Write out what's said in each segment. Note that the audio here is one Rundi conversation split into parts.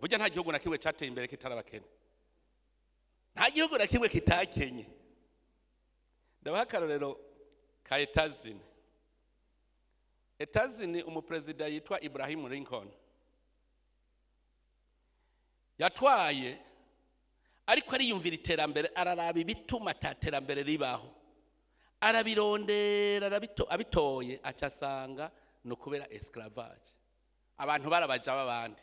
Burya nta gihugu na kimwe cateye imbere kitarabakene, nta gihugu na kimwe kitakenye. Ndabaha akarorero ka Etazini. Etazini, umuperezida yitwa Ibrahim Lincoln yatwaye ariko ariyumvira iterambere, araraba ibituma ataterambere ribaho, arabirondera, abitoye aca asanga ni ukubera esclavage, abantu barabaja b'abandi,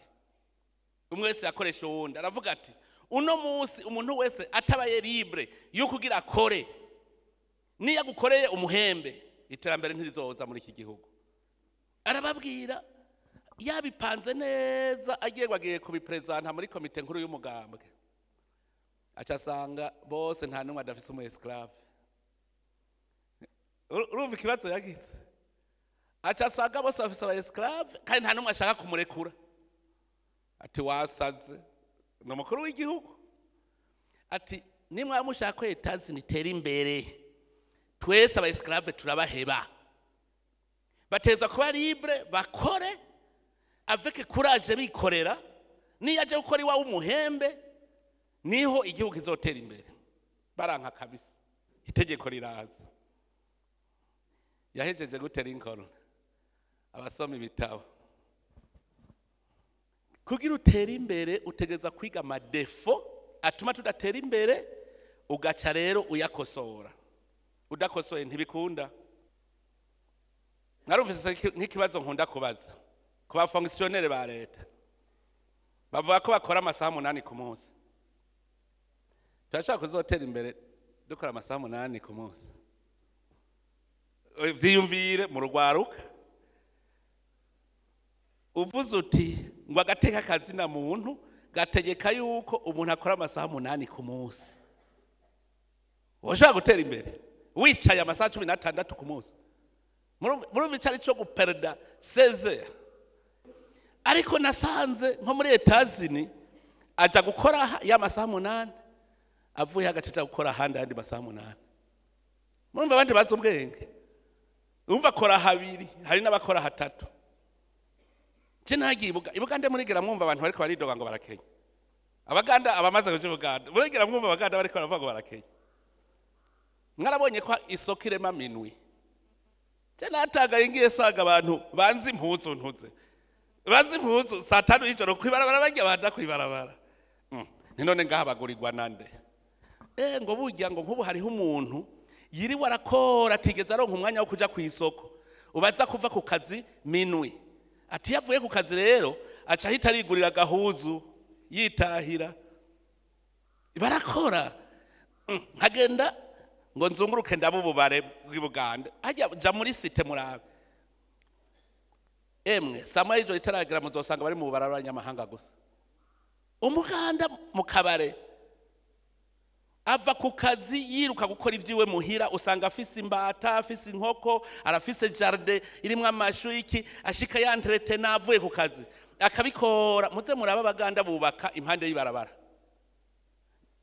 umwe wese yakoresha uwundi. Aravuga ati uno munsi umuntu wese atabaye libre yo kugira akore, niyo agukoreye umuhembe, iterambere ntirizoza muri iki gihugu. Arababwira yabipanze neza, agiye bagiye kubipresenta muri komite nkuru y'umugambwe, aca asanga bose nta n'umwe adafise umu esclave. Urumva ikibazo yagize? Aca asanga bose bafise aba esclave kandi nta n'umwe ashaka kumurekura. Ati wasaze, ni umukuru w'igihugu. Ati nimwaba mushaka ko Etazini itera imbere, twese aba esclave turabaheba, bateza kuba libre, bakore avec courage, bikorera. Niyo aje gukora iwawe umuhembe, niho igihugu kizotera imbere. Baranka kabisa, itegeko riraza. Yahejeje gute Lincoln? Abasoma ibitabo, kugira utere imbere utegeza kwiga ama défauts atuma tudatera imbere, ugaca rero uyakosora. Udakosoye ntibikunda. Narumvise nk'ikibazo nkunda kubaza ku ba fonctionnaires ba leta, bavuga ko bakora amasaha 8 ku munsi. Turashaka kuzotera imbere dukora amasaha 8 ku munsi? Vyiyumvire mu rugwaruka, uvuze uti ngo agateka kazina muntu gategeka yuko umuntu akora amasaha 8 ku munsi, woshobora gutera imbere wicaye amasaha 16 ku munsi? Murumva icari co guperda 16. Ariko nasanze nko muri Etazini aja gukora ya masaha 8, avuye agaca aja gukora ahandi ayandi masaha 8. Murumva abandi bazi ubwenge, urumva akora habiri, hari n'abakora hatatu. Je nagiye Ibugande, murigera mwumva abantu bariko baridoga ngo barakenya? Abaganda, abamaze kuja Ibuganda, murigera mwumva abaganda bariko baravuga ngo barakenya? Mwarabonye ko isoko irema minwi. Je natagaye ngiye saga abantu banze impuzu, ntuze banze impuzu saa 5 y'ijoro kwibarabara, bajya banda kwibarabara. Ni none ngaha bagurirwa nande? Ngo burya ngo nkubu hariho umuntu yiriwe arakora atigeze aronka umwanya wo kuja ku isoko, ubaza kuva ku kazi minwi. Ati yavuye ku kazi rero aca ahita arigurira agahuzu yitahira. Barakora. Nkagenda ngo nzunguruke ndaba ububare bw'Ibuganda, hajya ja muri cité murabe, emwe saa moya y'ijoro itaragera muzosanga bari mu bubare b'abanyamahanga gusa. Umuganda mu kabare ava ku kazi yiruka gukora ibyiwe muhira, usanga afise imbata, afise inkoko, arafise jardin irimwo amashu, iki ashika yantretena avuye ku kazi akabikora. Muze muraba abaganda bubaka impande y'ibarabara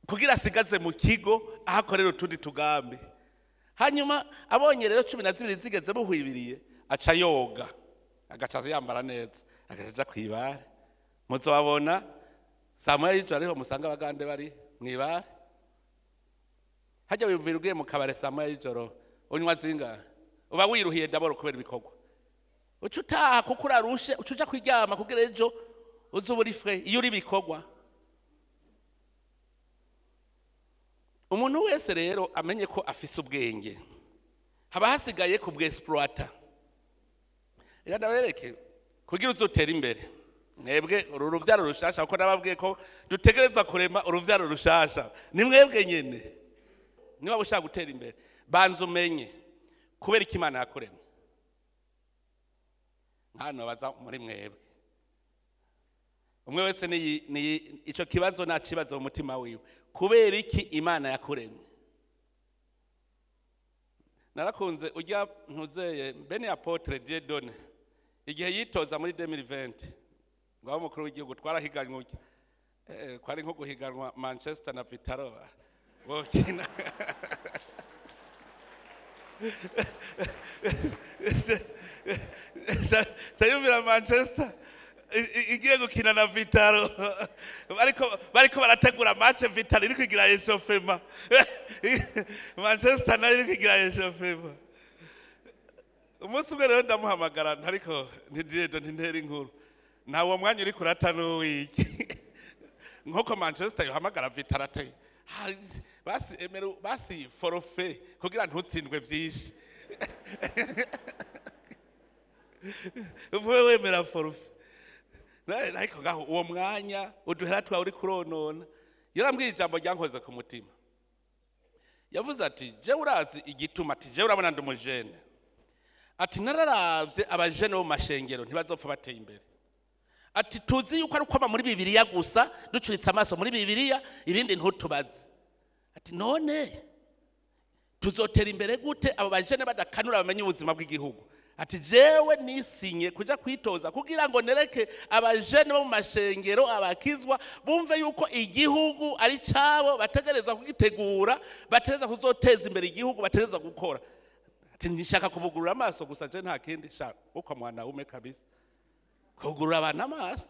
kugira asigaze mu kigo aho akorera utundi tugambi. Hanyuma abonye rero 12 zigeze buhwibiriye, aca yoga, agaca yambara neza, agaca aja kwibare. Muzobabona saa moya y'ijoro ariho musanga abagande bari mwibare. Hajya wiyumvira ugiye mu kabare saa moya y'ijoro unywa zingahe? Uba wiruhiye d'abord kubera ibikorwa, uca utaha kuko urarushe, uca uja kuryama kugira ejo uze uri frais. Iyo uri bikorwa, umuntu wese rero amenye ko afise ubwenge, haba hasigaye kubwexploita. Reka ndabereke kugira uzotere imbere. Mwebwe uru ruvyaro rushasha, kuko nababwiye ko dutegerezwa kurema uruvyaro rushasha, ni mwebwe nyene. Niba ushaka gutera imbere, banza umenye kubera iki Imana yakuremye. Nkano baza muri mwebwe, umwe wese ni ico kibazo nacibazo mu mutima wiwe: kubera iki Imana yakuremye? Narakunze ujya ntuzeye bene apôtre Dieudonné igihe yitoza muri 2020 ngo abe umukuru w'igihugu, twarahiganywe ujya kwari nko guhiganwa Manchester na Vitaro bokina. Cayumvira Manchester Igiye gukina na Vital'O, bariko barategura match, Vital'O iri kwigira échauffement, Manchester nayo iri kwigira échauffement. Umunsi umwe rero ndamuhamagara, ariko ntidiredo ntintera inkuru, nta uwo mwanya uri kurata n'uwiki nk'uko Manchester yohamagara Vital'O ati: "Basi emera, basi forfait kugira ntutsindwe vyinshi, uvuye wemera forfait." Ariko ngaho uwo mwanya uduhera twawe uri kuronona. Yarambwiye ijambo ryankoze ku mutima. Yavuze ati: "Je urazi igituma?" Ati: "Je urabona ndi umujene." Ati: "Nararavye abajene bo mu mashengero ntibazopfa bateye imbere." Ati: "Tuzi yuko ari ukwama muri Bibiliya gusa, ducuritse amaso muri Bibiliya, ibindi ntutubaze." Ati: "None tuzotera imbere gute abo bajene badakanura bamenye ubuzima bw'igihugu?" Ati: "Jewe nisinye kuja kwitoza kugira ngo nereke abajene bo mu mashengero, abakizwa, bumve yuko igihugu ari cabo, bategereza kugitegura, bategereza kuzoteza imbere igihugu, bategereza gukora." Ati: "Nshaka kubugurura amaso gusa, je nta kindi shaka." Uko mwanaume kabisa, kugurura abantu amaso,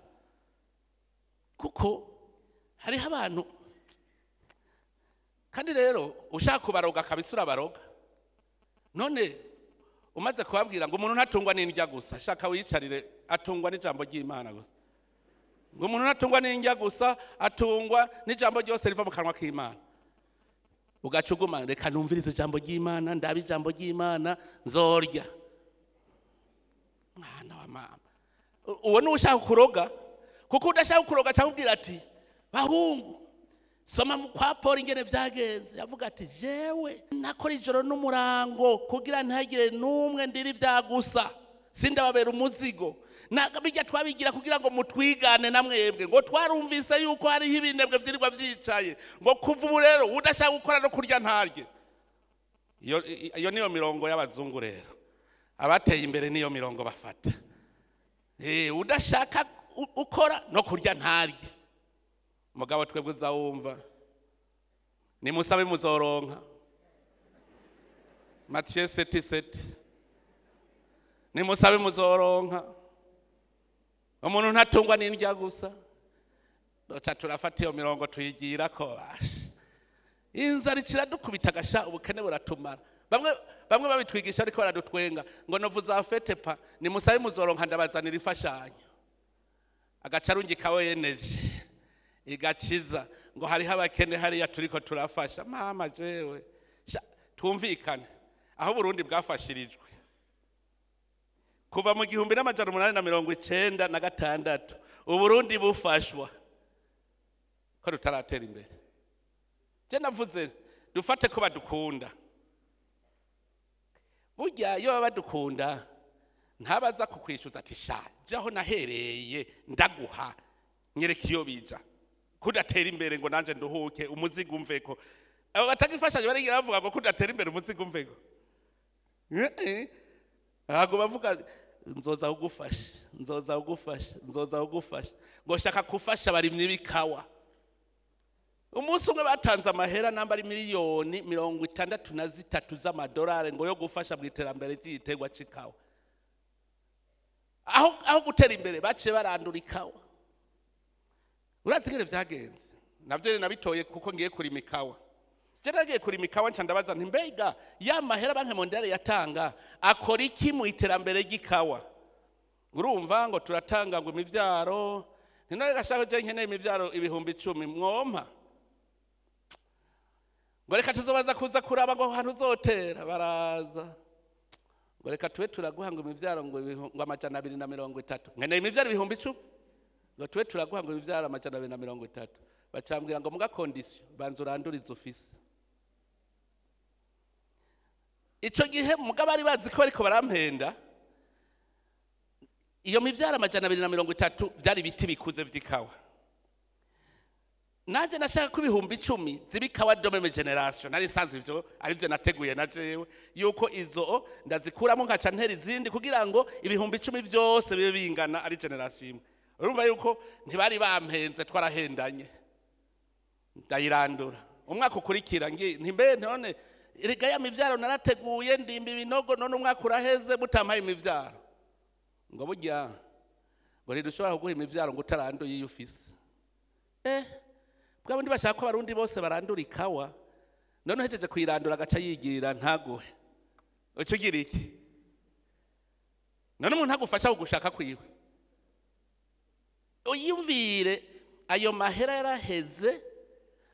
kuko hariho abantu kandi rero ushaka kubaroga kabisa urabaroga. None umaze kubabwira ngo umuntu ntatungwa n'indya gusa, shaka wiyicarire, atungwa n'ijambo ry'Imana gusa, ngo umuntu ntatungwa n'indya gusa, atungwa n'ijambo ryose riva mu kanwa k'Imana, ugaca uguma: "Reka numvirize ijambo ry'Imana, ndabe ijambo ry'Imana, nzorya." Mwana wa mama, uwo ni ushaka kuroga, kuko udashaka kuroga cyangwa ati: "Bahungu, soma kwa Paul ingene vyagenze." Yavuga ati: "Jewe nakora ijoro n'umurango kugira ntihagire n'umwe ndiri vyagusa, sindababera umuzigo. Bijya twabigira kugira ngo mutwigane na mwebwe, ngo twarumvise yuko hariho ibinebwe vyirirwa vyicaye, ngo kuva ubu rero udashaka gukora no kurya ntarye." Iyo niyo mirongo y'abazungu rero, abateye imbere niyo mirongo bafata. Udashaka ukora no kurya ntarye. Mugabo twebwe uzawumva: "Nimusabe muzoronka", Matthieu 7:7, "Nimusabe muzoronka, umuntu ntatungwa n'indya gusa." Doca turafata iyo mirongo tuyigira ko basha inzara ikiradukubita agasha, ubukene buratumara. Bamwe bamwe babitwigisha ariko baradutwenga ngo: "Ne vous en faites pas, nimusabe muzoronka, ndabazanira imfashanyo." Agaca arungika ONG igakiza ngo hariho abakene hariya turiko turafasha. Mama, jewe twumvikane, aho Burundi bwafashirijwe kuva mu 1896, Uburundi bufashwa, ko tutaratera imbere? Je navuze dufate ko badukunda. Burya iyo baba badukunda ntabaza kukwishyuza ati: "Sha, jaho nahereye ndaguha, nyereka iyo bija kudatera imbere ngo nanjye nduhuke, umuzigo umveko." Abo batanga imfashanyo barigira bavuga ngo kudatera imbere umuzigo umveko. Ntabwo bavuga: "Nzoza kugufasha, nzoza kugufasha, nzoza kugufasha." Ngo shaka gufasha abarimyi b'ikawa. Umunsi umwe batanze amahera namba ari miliyoni 63 z'amadolari ngo yo gufasha mu iterambere ry'igiterwa c'ikawa. Aho gutera imbere baciye barandura ikawa. Urazi ingene vyagenze? Navyo rero nabitoye kuko ngiye kurima ikawa. Je nagiye kurima ikawa, nca ndabaza nti: "Mbega ya mahera Banque mondiale yatanga akora iki mu iterambere ry'ikawa?" Urumva ngo turatanga ngo imivyaro. None gashaka je nkeneye imivyaro 10,000, mwompa? Ngo reka tuzobaza kuza kuraba ngo hantu uzotera. Baraza ngo reka tube turaguha ngo imivyaro ngo 230. Nkeneye imivyaro 10,000. Ngo tube turaguha ngo imivyaro 230. Bacambwira ngo muga condition, banza urandurize ufise. Ico gihe mugabo bari bazi ko bariko barampenda. Iyo mivyaro 230 byari ibiti bikuze vy'ikawa. Nanje nashaka ko 10,000 zibikawa de même génération. Nari nsanzwe ivyo arivyo nateguye na jewe, yuko izo ndazikuramo nkaca ntera izindi kugira ngo 10,000 vyose bibe bingana, ari génération imwe. Urumva yuko ntibari bampenze, twarahendanye. Ndayirandura. Umwaka ukurikira ngi ntimbe: "None erega ya mivyaro narateguye, ndimba ibinogo, none umwaka uraheze mutampaye imivyaro." Ngo burya Ngo ntidushobora kuguha imivyaro ngo utaranduye iyo ufise. Bwa bundi bashaka ko abarundi bose barandura ikawa, none uhejeje kuyirandura agaca yigira ntaguhe. Uca ugira iki? None umuntu agufasha kugushaka kwiwe. Uyumvire ayo mahera yaraheze,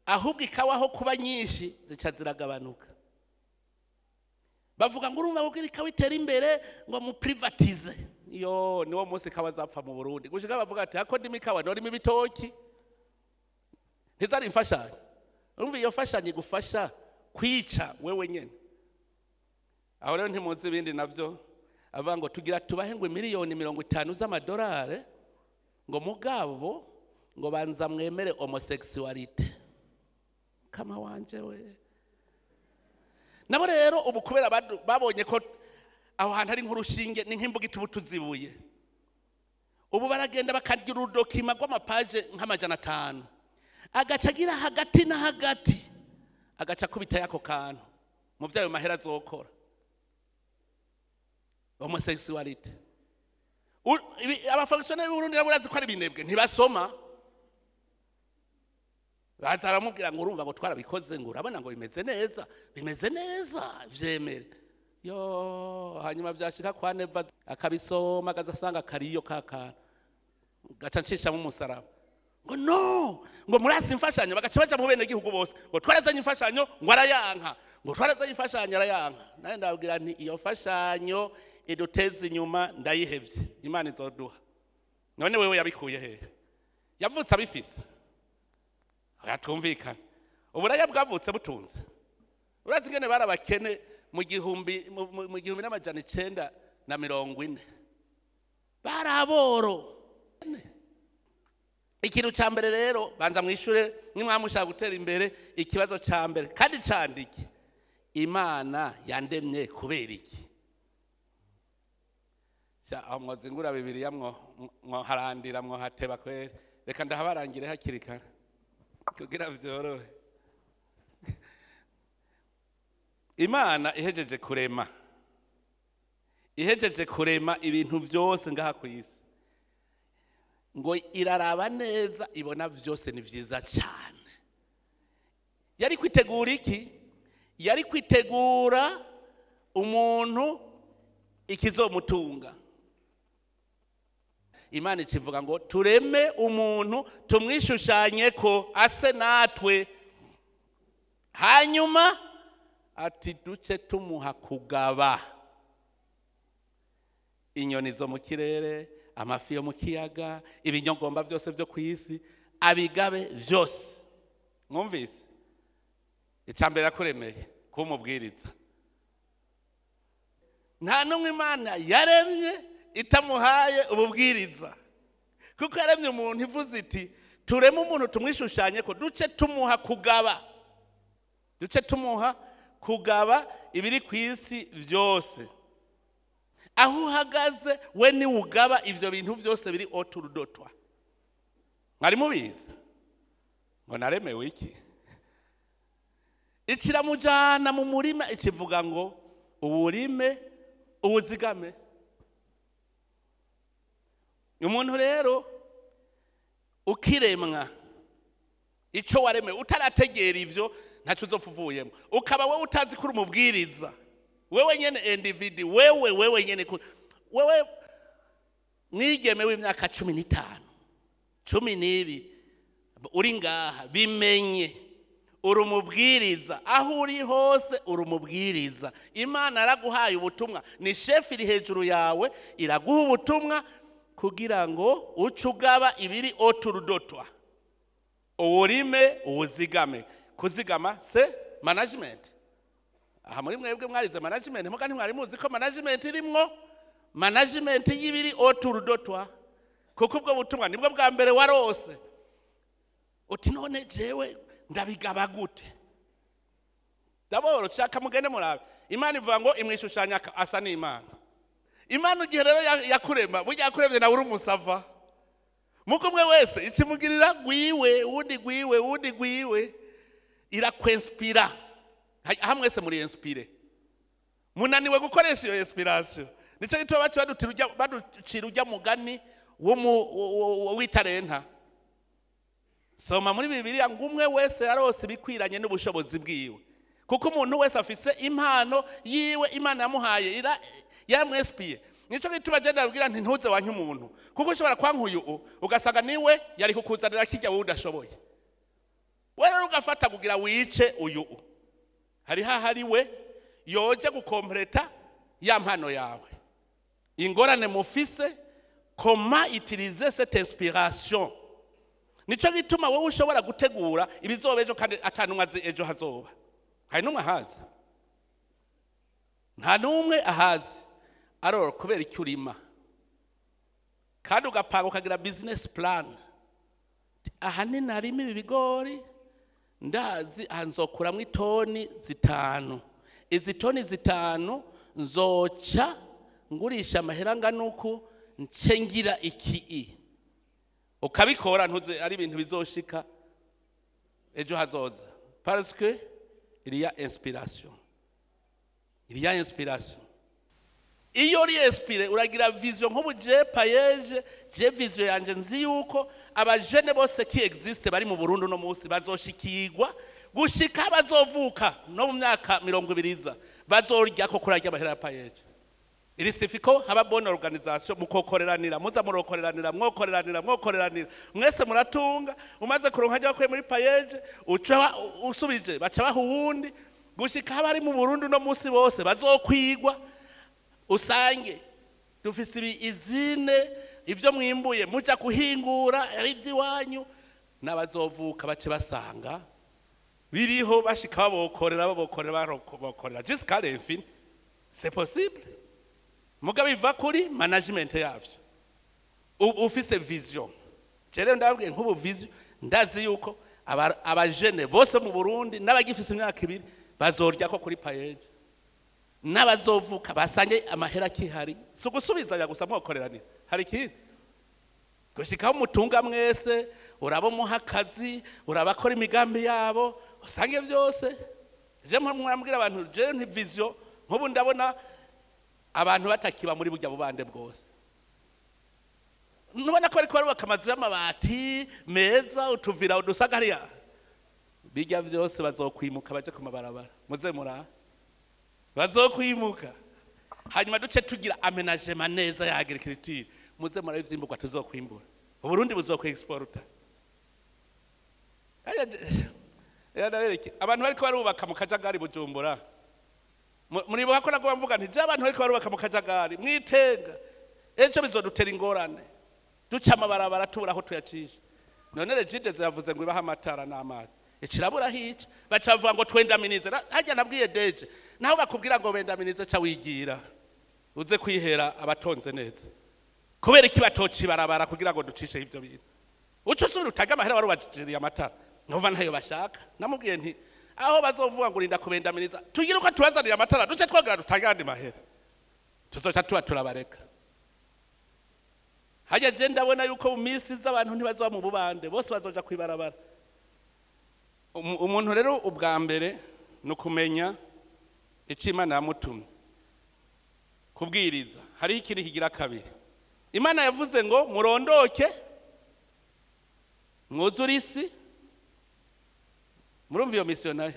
ahubwo ikawa aho kuba nyinshi zica ziragabanuka. Bavuga ngo urumva kugira ikawa itera imbere ngo mu privatize. Yo niwo munsi ikawa zapfa mu Burundi. Gushika bavuga ati hako ndimo ikawa norimo ibitoki. Ntizari imfashanyo. Urumva iyo fashanyo igufasha kwica wewe nyene. Aho rero ntimuzi ibindi navyo. Avuga ngo tugira tubahe ngo miliyoni 50 z'amadolari ngo mugabo ngo banza mwemere homosexuality. Kama wanje we. Nabo rero ubu kubera babonye ko aho hantu ari nk'urushinge ni nk'imbuga itubutuzibuye. Ubu baragenda bakagira urudokima rw'amapaje nka 500. Agaca agira hagati na hagati. Agaca kubita yako kantu. Mu vyayo mahera azokora. Homosexuality. Abafonctionnaire b'Uburundi nabo urazi ko ari binebwe ntibasoma. Bazaramubwira ngo urumva ngo twarabikoze ngo urabona ngo bimeze neza, bimeze neza vyemere. Yo hanyuma vyashika kwa Neva akabisoma akazasanga kariyo kaka. Gaca ncisha mu musaraba. Ngo no, ngo murasi imfashanyo bagaca baja mu bene gihugu bose. Ngo twarazanye imfashanyo ngo arayanka. Ngo twarazanye imfashanyo arayanka. Naye ndabwira nti iyo fashanyo iduteze inyuma ndayihevye. Imana izoduha. None wewe yabikuye hehe? Yavutse abifise. Agatumvikana. Uburaya bwavutse butunze. Urazi ngene barabakene mu 1940. Baraboro. Ikintu ca mbere rero banza mwishure nimwamushaka gutera imbere ikibazo ca mbere kandi candike. Imana yandemye kubera iki? Sha aho mwozingura Bibiliya mwo harandira mwo hateba kwere. Reka ndahabarangire hakiri kare kugira vyorohe. Imana ihejeje kurema. Ihejeje kurema ibintu vyose ngaha ku isi. Ngo iraraba neza ibona vyose ni vyiza cyane. Yari kwitegura iki? Yari kwitegura umuntu ikizomutunga. Imana ikivuga ngo tureme umuntu tumwishushanye ko ase natwe. Hanyuma ati duce tumuha kugaba inyoni zo mu kirere, amafi yo mu kiyaga, ibinyogomba byose byo ku isi, abigabe byose. Mwumvise? Icambere akuremeye kumubwiriza. Nta numwe Imana yaremye itamuhaye ububwiriza. Kuko yaremye umuntu ivuze iti tureme umuntu tumwishushanye ko duce tumuha kugaba. Duce tumuha kugaba ibiri ku isi byose. Aho uhagaze we ni ugaba ivyo bintu byose biri oturudotwa. Mwari mubizi? Ngo naremewe iki? Ikiramujana mu murima ikivuga ngo uwurime uwuzigame. Umuntu rero ukiremwa ico waremewe utarategera ivyo ntaco uzopfuvuyemo. Ukaba wewe utazi kuri umubwiriza. Wewe nyene individu, wewe nyene wewe mwigeme w'imyaka 15 12 uri ngaha bimenye urumubwiriza aho uri hose urumubwiriza. Imana yaraguhaye ubutumwa, ni chef iri hejuru yawe iraguha ubutumwa kugira ngo ucugaba ibiri oturudotwa. Uwurime uwuzigame. Kuzigama se management. Aha muri mwebwe mwarize management, muga ntimwari muzi ko management irimwo management y'ibiri oturudotwa. Kuko ubwo butumwa nibwo bwa mbere warose. Uti none jewe ndabigaba gute? Daboro shaka mugende murabe. Imana ivuga ngo imwishushanya asa n'Imana. Imana igihe rero yakurema, burya yakuremye nawe uri umusava. Muko umwe wese ikimugirira gwiwe, undi gwiwe, undi gwiwe, irakwinspira. Aha mwese muri inspire. Munaniwe gukoresha iyo inspiration. Nico gituma bacu baducira ujya mugani w'itarenta. Soma muri Bibiliya ngo umwe wese yarose ibikwiranye n'ubushobozi bwiwe, kuko umuntu wese afise impano yiwe Imana yamuhaye, yaramwesipiye. Nico gituma je ndabwira nti ntuze wanke umuntu, kuko ushobora kwanka uyu ugasanga niwe yari kukuzanira kijya wowe udashoboye. Wewe ugafata kugira wice uyu, hari hahari we yoje gukompleta ya mpano yawe. Ingorane mufise, comment utiliser cette inspiration. Nico gituma wowe ushobora gutegura ibizoba ejo kandi atanumwe azi ejo hazoba. Hari numwe ahazi? Nta numwe ahazi. Alors kubera icyo urima kandi ugapanga ukagira business plan, aha ni narima ibi bigori ndazi aha nzokuramwo itoni 5, izi toni 5 nzoca ngurisha amahera angana uku nce ngira iki. Ukabikora ntuze ari ibintu bizoshika ejo hazoza, parce que il y a inspiration, il y a inspiration. Iyo uri inspiré uragira vision. Nk'ubu je PAEEJ, je vision yanje nzi yuko abajene bose qui existe bari mu Burundi no munsi bazoshikirwa gushika bazovuka no mu myaka 20 iza bazorya ko kurarya amahera ya PAEEJ. Il suffit ko haba bonne organisation, mukokoreranira, muza murokoreranira, mwokoreranira, mwokoreranira, mwese muratunga. Umaze kuronka ajya bakwiye muri PAEEJ, uca usubije baca baha uwundi gushika abari mu Burundi no munsi bose bazokwigwa. Usange dufise ibi izine ivyo mwimbuye muja kuhingura ari ivy'iwanyu, n'abazovuka bace basanga biriho, bashika babokorera, babokorera, babokorera jusqu'à l'infini. C'est possible, mugabo biva kuri management yavyo. Ufise vision. Rero ndababwiye nk'ubu vision, ndazi yuko abajene bose mu Burundi n'abagifise imyaka 2 bazorya ko kuri PAEEJ, n'abazovuka basange amahera kihari. Si ugusubizanya gusa, mwokoreranira. Hari ikindi gushikaho umutunga mwese, uraba umuha akazi, urabakora imigambi yabo, usange byose. Je mwambwira abantu, je nti vision nk'ubu ndabona abantu batakiba muri burya bubande bwose. Nubona ko bariko barubaka amazu y'amabati meza, utuvira udusaga hariya, bijya vyose bazokwimuka baje ku mabarabara. Muze mura bazokwimuka, hanyuma duce tugira aménagement neza ya agriculture. Muze mura ivyimbugwa tuzokwimbura, Uburundi buzokwe-exporta. Abantu bariko barubaka mu kajagari Bujumbura, muribuka ko nagomba mvuga nti je abantu bariko barubaka mu kajagari mwitenga, ejo bizodutera ingorane, duca amabarabara tubura aho tuyacisha. None Regideso yavuze ngo ibahe amatara n'amazi, ikirabura hica baca bavuga ngo twendaminize. Hajya nabwiye deje, naho bakubwira ngo bendaminize, ca wigira uze kwihera abatonze neza. Kubera iki batoca ibarabara kugira ngo ducishe ibyo bintu? Uco usubira utage amahera warubajiriye amatara, ntuva ntayo bashaka. Namubwiye nti aho bazovuga ngo urinda kubendaminiza, tugire uko tubazaniye amatara, duce twongera dutange ayandi mahera, tuzoca tuba turabareka. Hajya je ndabona yuko mu minsi z'abantu ntibazoba mu bubande, bose bazoja kwibarabara. Umuntu rero ubwa mbere ni ukumenya icyo Imana yamutumye kubwiriza. Hariho ikindi kigira kabiri, Imana yavuze ngo murondoke mwuzure isi. Murumva iyo mission nayo?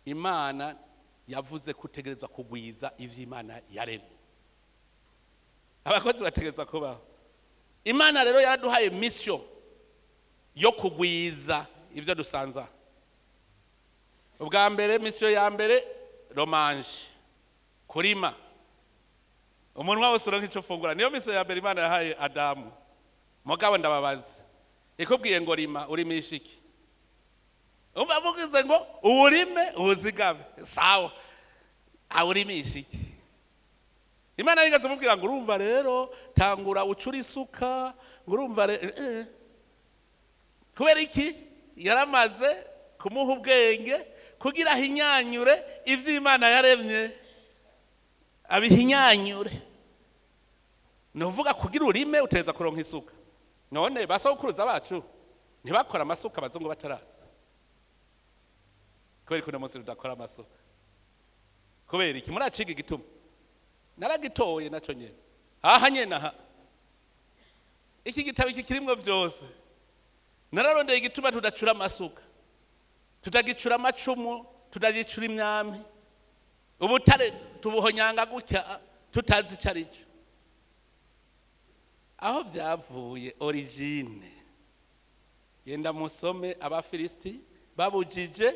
Imana yavuze ko utegerezwa kugwiza ivyo Imana yaremye. Abakozi bategerezwa kubaho. Imana rero yaraduhaye mission yo kugwiza ibyo dusanza. Ubwa mbere, mission ya mbere, le manger, kurima, umunwa wose uronka icyo ufungura. Niyo mission ya mbere Imana yahaye Adamu. Mugabo ndababaza, ikubwiye ngo rima, urimisha iki? Umva, mugize ngo uwurime uwuzigame, sawa, awurimisha iki? Imana yigeze mubwira ngo urumva rero tangura ucura isuka, ngo urumva eh. Kubera iki? Yaramaze kumuha ubwenge kugira ahinyanyure ivyo Imana yaremye, abihinyanyure. Ni uvuga kugira urime uteza kuronka isuka. None basokuruza bacu ntibakora amasuka abazungu bataraza? Kubera ko uno munsi tudakora amasuka, kubera iki? Muraciga igituma? Naragitoye naco nyene. Aha nyene aha iki gitabo iki kirimwo vyose. Nararondeye igituma tudacura amasuka, tutagicura amacumu, tutagicura imyambi, ubutare tubuhonyanga gutya tutazi ico arico. Aho vyavuye origine, genda musome Abafilisiti babujije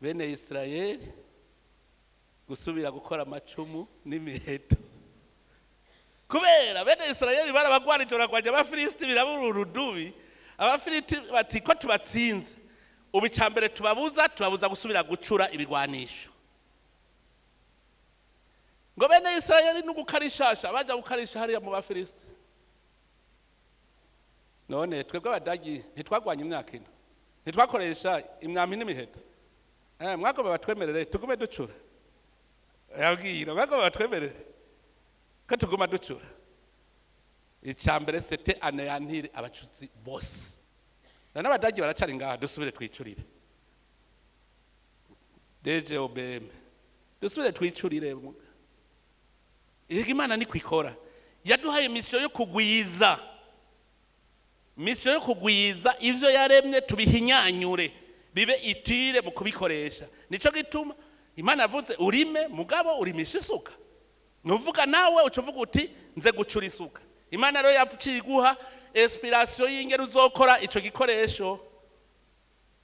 bene Isirayeli gusubira gukora amacumu n'imiheto, kubera bene Isirayeli barabagwanije baragwanya Abafilisiti birabura urudubi. Abafilisiti bati ko tubatsinze, ubu icambere tubabuza gusubira gucura ibigwanisho. Ngo bene Isirayeli n'ugukarishasha baja gukarisha hariya mu Bafilisiti. None twebwe Abadagi ntitwagwanya imyaka ino, ntitwakoresha imyambi n'imiheto. Mwagomba batwemerere tugume ducura, yabwira mwagomba batwemerere ko tuguma ducura. Icambere c'était anéantir abacuzi bose. N'Abadagi baracari ngaha, dusubire twicurire. DGOBM dusubire twicurire. Imana ni kwikora, yaduhaye mission yo kugwiza, mission yo kugwiza ivyo yaremye tubihinyanyure bibe itire mu kubikoresha. Nico gituma Imana yavuze urime mugabo urimisha isuka. Nuvuga nawe ucuvuga uti nze gucura isuka. Imana rero yaciye inspiration y'ingero uzokora ico gikoresho.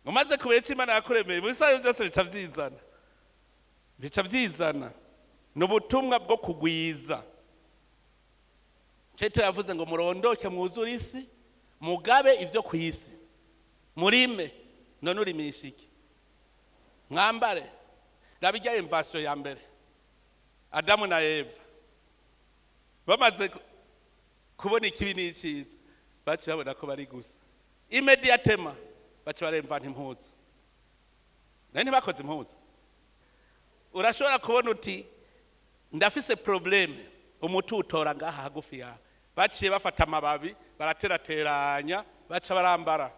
Umaze kubera Imana yakuremeye bisayo byose bica vyizana. Nubutumwa bwo kugwiza. Cyeto yavuze ngo murondoke mwuzure isi, mugabe ivyo kwisi, murime. None urimisha iki? Mwambare. Rabijya invasion ya mbere, Adamu na Eva bamaze kubona ikibi n'iciza, baci babona ko bari gusa immédiatement baci baremvana impuzu. Nani ntibakoze impuzu? Urashobora kubona uti ndafise probleme, umuti utora ngaha hagufi yawe. Baciye bafata amababi baraterateranya baca barambara.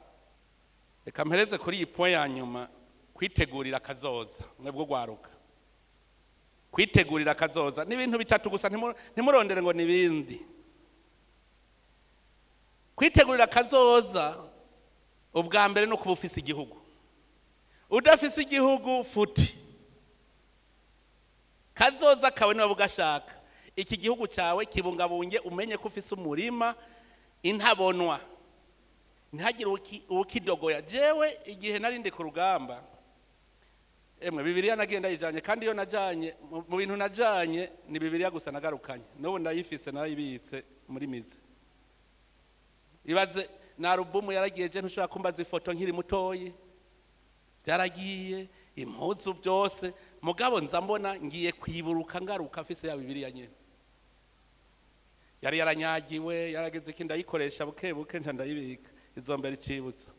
Reka mpereze kuri iyi point ya nyuma, kwitegurira kazoza. Mwebwe gwaruka, kwitegurira kazoza ni ibintu bitatu gusa, ntimurondere ngo nibindi. Kwitegurira kazoza ubwa mbere no kuba ufise igihugu. Udafise igihugu futi kazoza kawe niba ugashaka. Iki gihugu cyawe kibungabunge, umenye ko ufise umurima intabonwa, ntihagire ukidogoya. Jewe igihe narindi ku rugamba, emwe Bibiliya nagenda yijanye, kandi iyo najanye mu bintu najanye ni Bibiliya gusa nagarukanye. N'ubu ndayifise, narayibitse muri mizi. Ibaze na alubumu yaragiye, je ntushobora kumbaza ifoto nkiri mutoyi, byaragiye impuzu byose. Mugabo nza mbona ngiye kwiburuka ngaruka afise ya Bibiliya nyene. Yari yaranyagiwe, yarageze iki, ndayikoresha buke buke nca ndayibika izombera icibutso.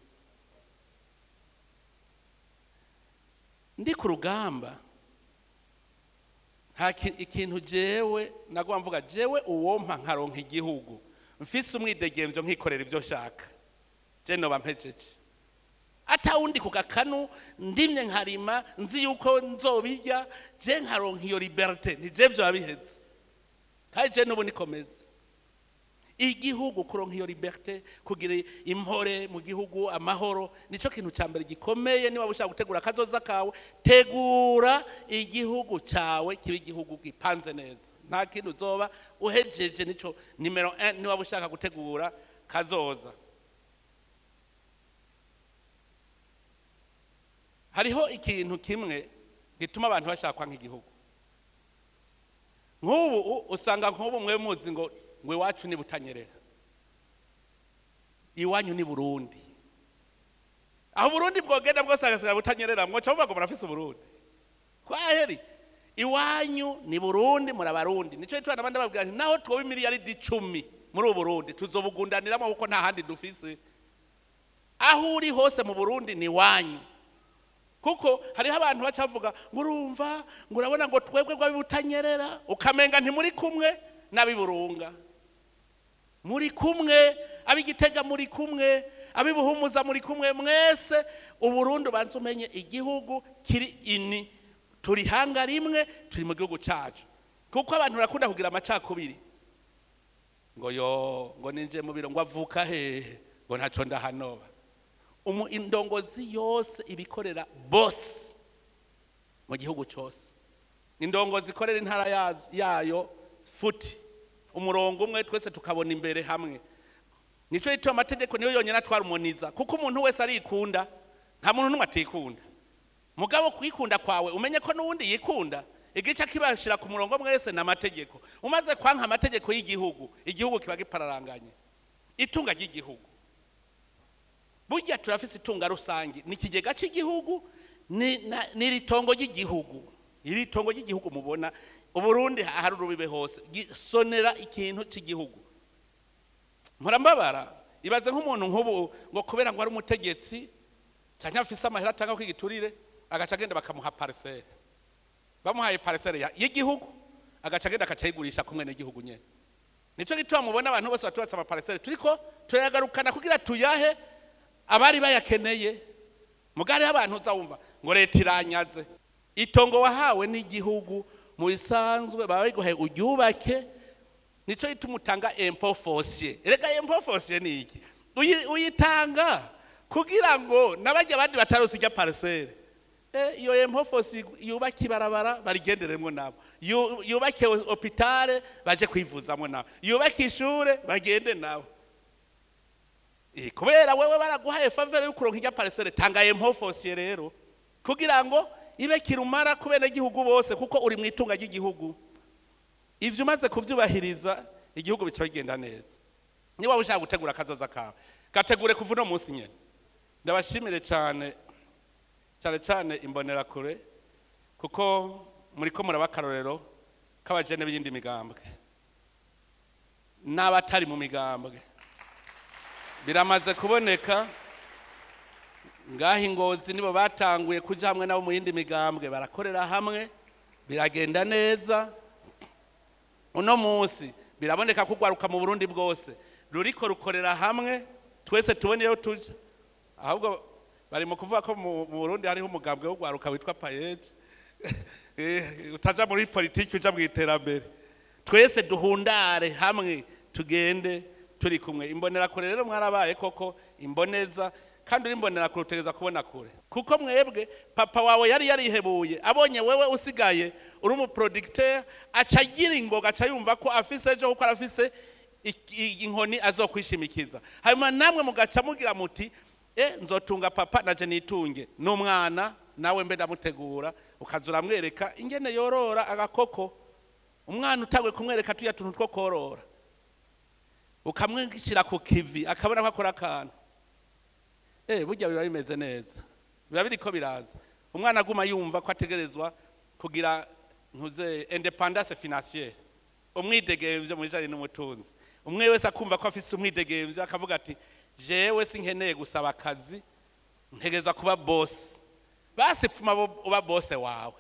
Ndi ku rugamba nta ikintu jewe nagwa mvuga, jewe uwompa nkaronka igihugu mfise umwidegemvyo nkikorera ivyo nshaka, je noba mpejeje. Atawundi ku gakanu ndimye nkarima nzi yuko nzobirya, je nkaronka iyo liberté, ni je vyo babiheze. Kandi je nubu nikomeze. Igihugu kuronka iyo liberté, kugira impore mu gihugu, amahoro, nico kintu ca mbere gikomeye. Niba ushaka gutegura kazoza kawe, tegura igihugu cawe kibe igihugu gipanze neza. Nta kintu uzoba uhejeje, nico nimero 1 niba ushaka gutegura kazoza. Hariho ikintu kimwe gituma abantu bashakwa nk'igihugu. Nk'ubu usanga nk'ubu mwe muzi ngo iwacu ni Butanyerera, iwanyu ni Burundi. Aho Burundi bwogenda bwose agasigara Butanyerera, mwoca muvuga ngo murafise Burundi. Kwaheri iwanyu ni Burundi, murabarundi. Nico gituma n'abandi babwira nti naho twoba imiliyaridi 10 muri Burundi tuzobugundaniramo kuko nta handi dufise. Aho uri hose mu Burundi ni wanyu. Kuko hariho abantu bacavuga ngo urumva ngo urabona ngo twebwe rw'abibutanyerera, ukamenga ntimuri kumwe n'abiburunga. Muri kumwe ab'Igitega, muri kumwe abibuhumuza, muri kumwe mwese. Uburundi banze umenye igihugu kiri ini, turi hanga rimwe, turi mu gihugu cacu. Kuko abantu barakunda kugira amacakubiri. Ngo yo ngo ninje mu biro, ngo avuka hehe, ngo ntaco ndahanoba. Indongozi yose ibikorera bose mu gihugu cyose. Indongozi ikorera intara yayo futi umurongo umwe, twese tukabona imbere hamwe. Nico yitwa amategeko, niyo yonyine atwara umuniza, kuko umuntu wese arikunda, nta muntu n'umwe atikunda. Mugabo kwikunda kwawe umenye ko n'uwundi yikunda. Igice kibashira ku murongo mwese ni amategeko. Umaze kwanka amategeko y'igihugu, igihugu kiba gipararanganye. Itunga ry'igihugu, burya turafise itunga rusange, ni ikigega cy'igihugu, ni iri tongo ry'igihugu. Iri tongo ry'igihugu mubona Uburundi hari urubibe hose, sonera ikintu cy'igihugu. Murambabara, ibaze nk'umuntu nk'ubu ngo kubera ngo ari umutegetsi cyangwa afise amahera atanga ko igiturire, agaca agenda bakamuha parcelle. Bamuhaye parcelle y'igihugu, agaca agenda akacayigurisha kumwe n'igihugu nyene. Nico gituma mubona abantu bose batubatse ama parcelles, turiko turayagarukana kugira tuyahe abari bayakeneye. Mugari abantu uzawumva ngo leta iranyaze. Itongo wahawe n'igihugu mu bisanzwe baba biguhaye uryubake. Nico gituma utanga impôt foncier. Erega impôt foncier ni iki? Uyitanga kugira ngo n'abajya abandi batarose ijya parcelle. Iyo impôt foncier yubake ibarabara barigenderemwo nabo, yubake hôpital baje kwivuzamwo nabo, yubake ishure bagende nabo. Kubera wewe baraguhaye faveur yo kuronka ijya parcelle, tanga impôt foncier rero kugira ngo ibe kirumara ku benegihugu bose, kuko uri mu itunga ry'igihugu. Ivyo umaze kuvyubahiriza, igihugu bica bigenda neza. Niba ushaka gutegura akazoza kawe, gategure kuva uno munsi nyene. Ndabashimire cyane cyane cyane Imbonerakure, kuko muriko muraba akarorero k'abajene b'iyindi migambwe n'abatari mu migambwe. Biramaze kuboneka ngaho Ingozi nibo batanguye kuja hamwe nabo mu yindi migambwe, barakorera hamwe, biragenda neza. Uno munsi biraboneka ko urwaruka mu Burundi bwose ruriko rukorera hamwe, twese tubone iyo tuja. Ahubwo bari mu kuvuga ko mu Burundi hariho umugambwe w'urwaruka witwa PAEEJ, utaja muri politiki, uja mu iterambere. Twese duhundare hamwe, tugende turi kumwe. Imbonerakure rero mwarabaye koko imboneza, kandi uri imbonerakure utegereza kubona kure, kuko mwebwe papa wawe yari yarihebuye, abonye wewe usigaye uri umu producteur, aca agira ingoga, aca yumva ko afise ejo, kuko arafise inkoni azokwishimikiza. Hanyuma namwe mugaca mugira muti: "Nzotunga papa naje nitunge n'umwana nawe mbe ndamutegura." Ukaza uramwereka ingene yorora agakoko. Umwana utangwe kumwereka tuya tuntu two korora, ukamwishyira ku kivi, akabona ko akora akantu, burya biba bimeze neza, biba biriko biraza. Umwana aguma yumva ko ategerezwa kugira ntuze indépendance financière, umwidegemvyo mu bijanye n'umutunzi. Umwe wese akumva ko afise umwidegemvyo, akavuga ati: "Jewe sinkeneye gusaba akazi, ntegereza kuba boss." Basi pfuma uba boss wawe.